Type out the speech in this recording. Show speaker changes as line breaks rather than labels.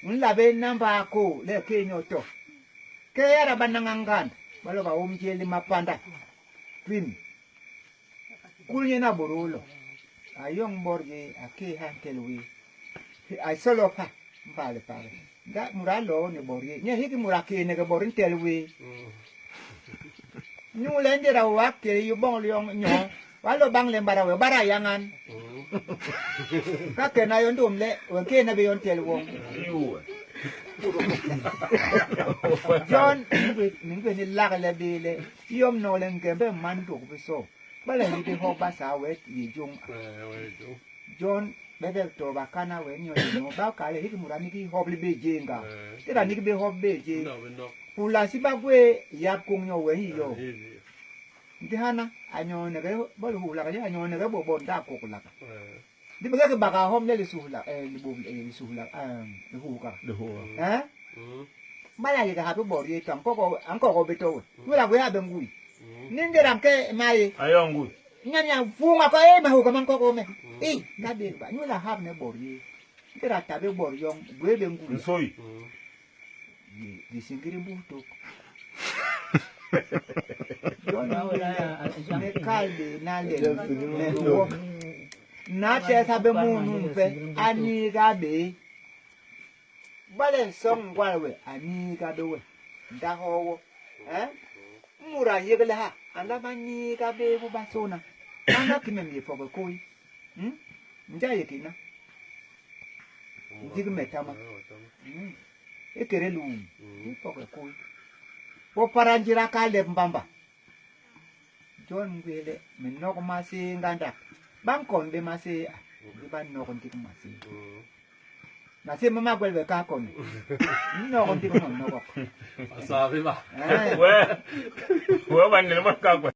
Nla be namba ko le ke nyoto. Ke yara ba nanga ngand, ba lo ba om jeli mapanda. Twin. Kul nye na borolo. A yong borje a ke ha ntel wi. A solo pa mbale pare. Nda mura lo ne borje. Nye hiki mura ke ne ke bor ntel wi. Nyu le ndera wa ke yu bong lyong nyo. Wa lo bang le mbara we bara yangan. Ka ke na yon dum le we ke na be yon tel wong. John ningwe ni lag le be le yom no le ngembe man duk be so. Bala yi be ho ba sa we yi jung. John bebe to ba kana we nyo no ba ka le hiki mura niki hob le be jenga. Tira niki be hob be je. Pula si ba gwe yap kung nyo we yi yo. Ndi hana anyo nege bol hu la ka anyo nege bo bon da ko la ka. Di ba ke baka hom le su la eh li bo li su la eh li hu ka. Eh? Bala ye ka ha be bor ye tam ko ko an ko ko be to. Wala gwe ha be ngui. Ninde ram ke mai.
Ayo ngui.
Nya nya funga ko e ma hu ka man ko ko me. E ka be ba nyula ha ne bor ye. Ndira ta be bor yong gwe be ngui.
Nsoi.
Di singiri mbuto. Ne kalbe na le ne wo. Na te sa be munu mpe ani ga be. Bale song ngwalwe ani ga be we. Nda howo. Eh? Mura yegle ha anda ba ni ga be bu basona. Anda kimem ye fogo koi. Hmm? Nja yekina. Ndig metama. Ekere lu. Fogo koi. Bo paranjira ka le mbamba. John ngwele me nok mase nganda. Bang kon be mase di ba nok ndik mase. Na se mama gwel be ka kon. Nok ndik no nok.
Asabi ba.
Eh.
We. We ba ne ma ka kwa.